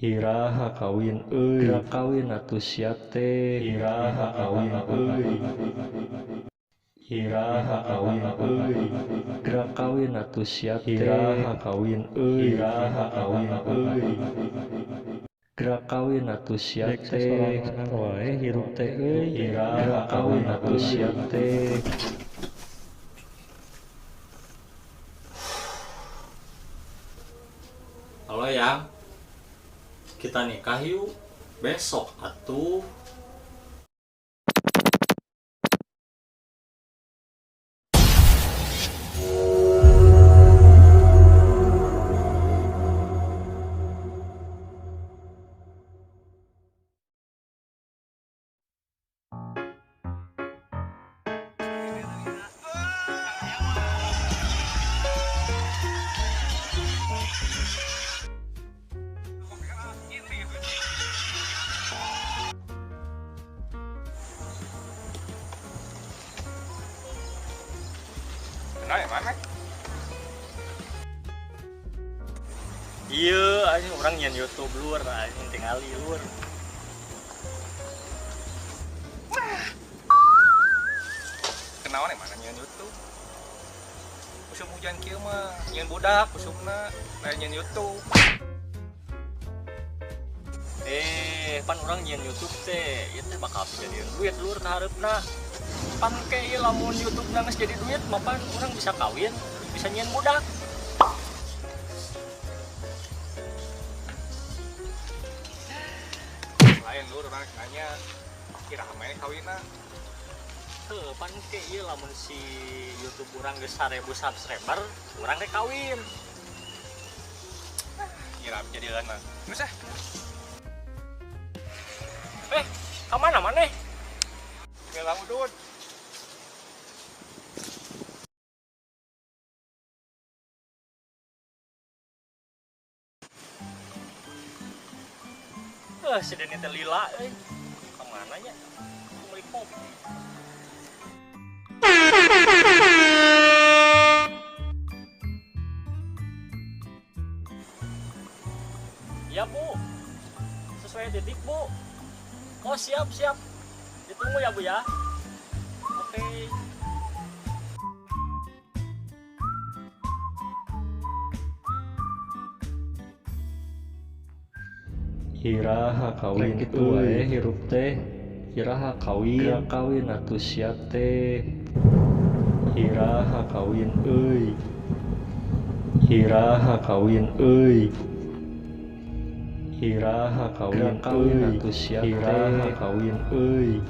Iraha kawin euy, geura kawin atuh sia teh. Iraha kawin euy. Iraha kawin euy. Geura kawin atuh sia teh. Iraha kawin euy. Iraha kawin euy. Geura kawin atuh sia teh. Wae hirup teh euy. Iraha kawin atuh sia teh. Halo Yang, kita nikah yuk besok atuh. Kenal ya mana? Iya, anjing orang nyen YouTube lur, anjing tingali lur. Kenalan ya mana nyen YouTube? Usum hujan kieu mah, nyen budak usumna, lain nyen YouTube. Pan orang nyen YouTube teh, ieu teh bakal dijadian duit lur ka hareupna. Pan ke ieu lamun YouTube na geus jadi duit, mah pan urang bisa kawin, bisa nyen budak. Lain lur urang nanya, kira mana kawinna? Heuh, pan ke ieu lamun si YouTube urang geus 1000 subscriber, urang rek kawin. Kira jadi lain mah. Terus ah. Ka mana maneh? Ngelang udud. Si Denny teh lila euy. Ka mana nya? Aku meuli kopi. Ya Bu, sesuai titik Bu. Oh siap siap, ditunggu ya Bu ya. Oke. Iraha kawin kitu wae hirup teh. Iraha kawin, geura kawin atuh sia teh. Iraha kawin euy. Iraha kawin euy. Iraha kawin kawin atuh sia teh. Iraha kawin euy.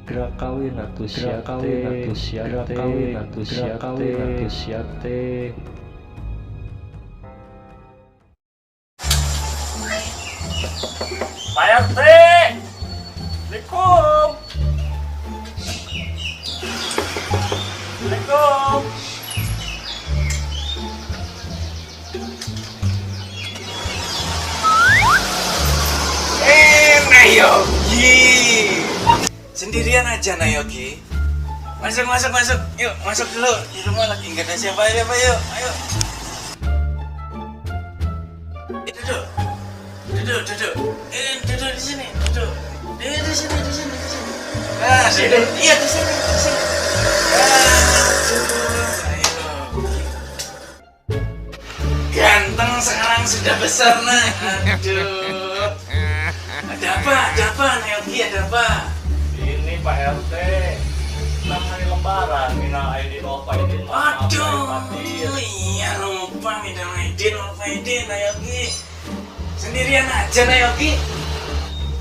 Geura kawin atuh sia teh. Atuh sia teh. Kawin atuh sia kawin atuh sia teh. Pak RT, Assalamualaikum. Assalamualaikum. Nayogi, sendirian aja Nayogi. Masuk, masuk, masuk. Yuk, masuk dulu. Di rumah lagi nggak ada siapa-siapa. Yuk, ayo. Duduk, duduk, duduk. Duduk di sini, duduk. Di sini, di sini, di sini. Nah, duduk. Iya, di sini, di sini. Nah, ayo. Ganteng sekarang sudah besar, nah. Aduh. Ada apa? Ada apa, Nayogi? Ada apa? Ini Pak RT, kan hari Lebaran, minal aidin wal faizin. Aduh, iya lupa minal aidin wal faizin, Nayogi. Sendirian aja Nayogi.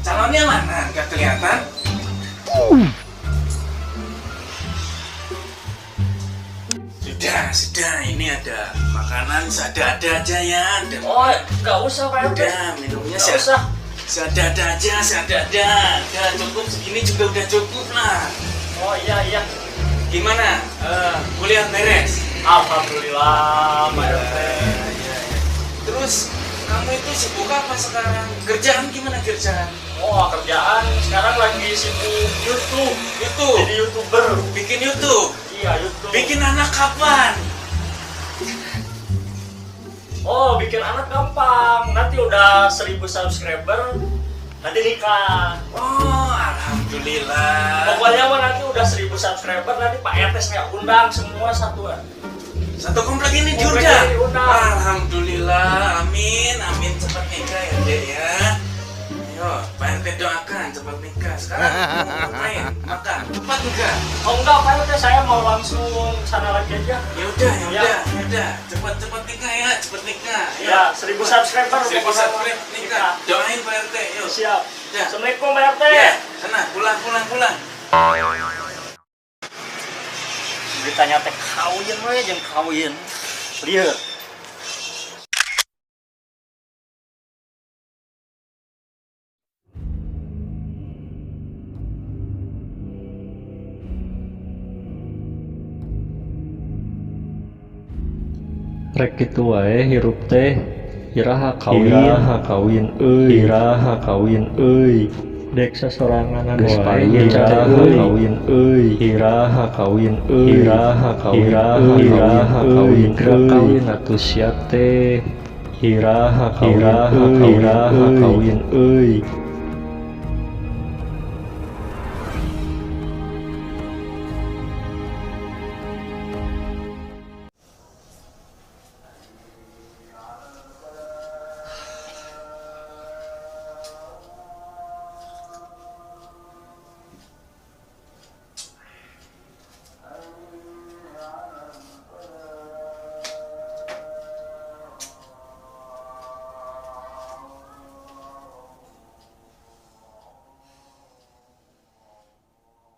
Calonnya mana? Gak kelihatan. Sudah, sudah. Ini ada makanan seada-ada aja ya. Ada. Oh, gak usah Pak RT. Udah, minumnya gak usah. Seada-ada aja, seada-ada. Udah cukup segini juga udah cukup lah. Oh iya iya. Gimana? Kuliah beres? Alhamdulillah, Pak RT. Iya, iya. Terus kamu itu sibuk apa sekarang? Kerjaan gimana kerjaan? Oh, kerjaan sekarang lagi sibuk YouTube. YouTube? Jadi YouTuber. Bikin YouTube? Iya, YouTube. Bikin anak kapan? Oh, bikin anak gampang. Nanti udah 1000 subscriber, nanti nikah. Oh, alhamdulillah. Pokoknya mah nanti udah 1000 subscriber, nanti Pak RT saya undang semua satuan. Satu komplek ini Komplek diundang. ini diundang. Alhamdulillah, amin, amin cepat nikah ya Dek ya. Ayo, Pak RT doakan cepat nikah. Sekarang mau ngapain? Makan, cepat enggak? Oh enggak, Pak RT saya mau langsung sana lagi aja. Ya udah, ya Ya. udah, ya udah. Cepat cepat nikah ya, cepat nikah. Ayo. Ya, 1000 subscriber. 1000 pokoknya. subscribe nikah. Doain Pak RT, yuk. Siap. Ya. Assalamualaikum Pak RT. Ya, sana pulang pulang pulang. Beritanya teh kawin we jeung kawin. Lieur. Rek kitu wae hirup teh iraha kawin euy, iraha kawin euy. Dek sasoranganan Geus wae payu iraha euy. Kawin euy, iraha kawin euy, iraha kawin euy, iraha kawin euy. Kawin atuh sia teh iraha kawin euy, iraha kawin euy.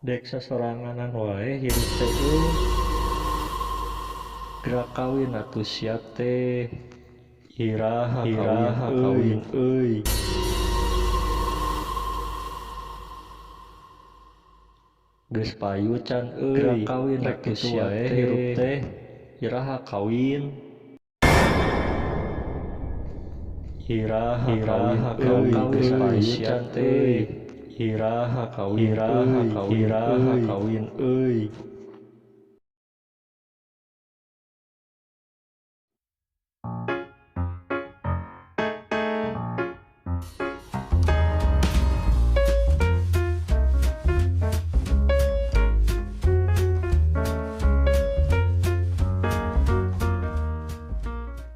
Dek sasoranganan wae hirup teh euy. Gerak kawin atuh sia teh iraha kawin euy. Geus payu can euy. Gerak kawin atuh sia teh hirup teh iraha kawin. Iraha kawin geus payu can euy. Iraha kawin, iraha kawin, iraha kawin euy.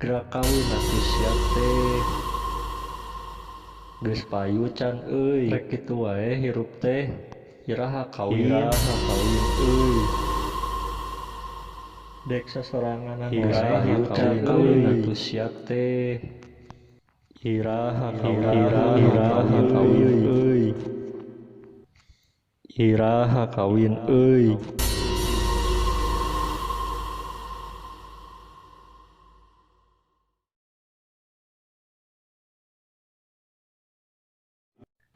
Gerak kawin atuh sia teh. Geus payu can euy. Rek kitu wae hirup teh iraha kawin, iraha kawin euy. Dek sasoranganan wae kawin atuh sia teh iraha kawin, iraha kawin euy. Iraha kawin euy.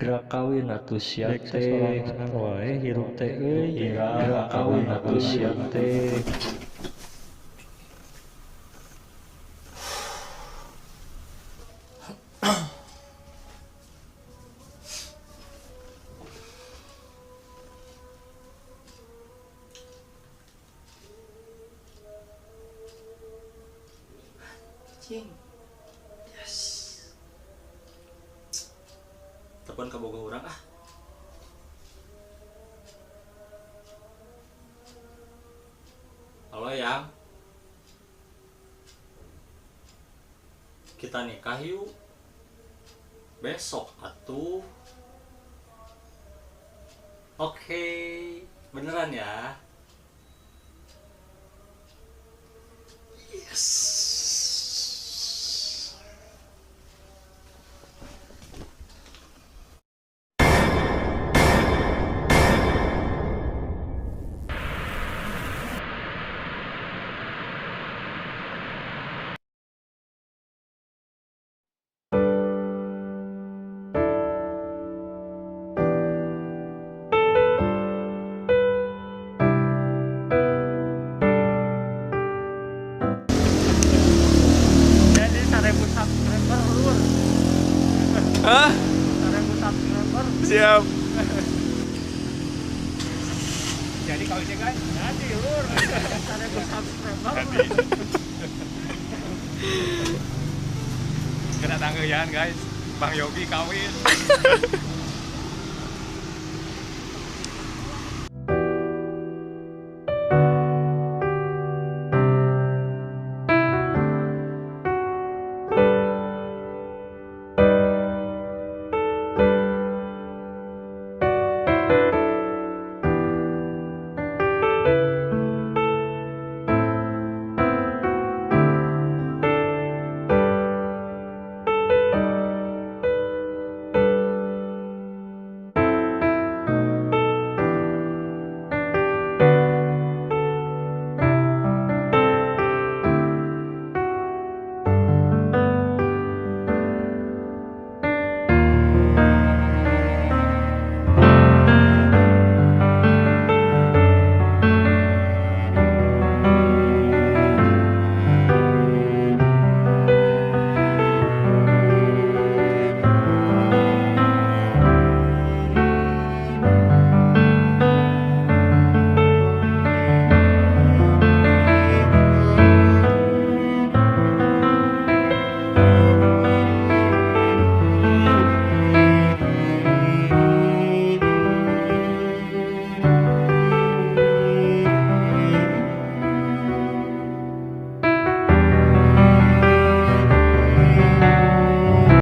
Gerak kawin atuh sia teh wae hirup teh euy. Iraha kawin atuh sia teh. Cing. Yes. Telepon ke boga urang ah. Halo yang. Kita nikah yuk. Besok atuh. Oke, beneran ya. Yes. Jadi 1000 subscriber lur. Hah? 1000 subscriber. Siap. Jadi kawinnya kan? Jadi lur. 1000 subscriber. Jadi. Datang ya guys, Bang Yogi kawin.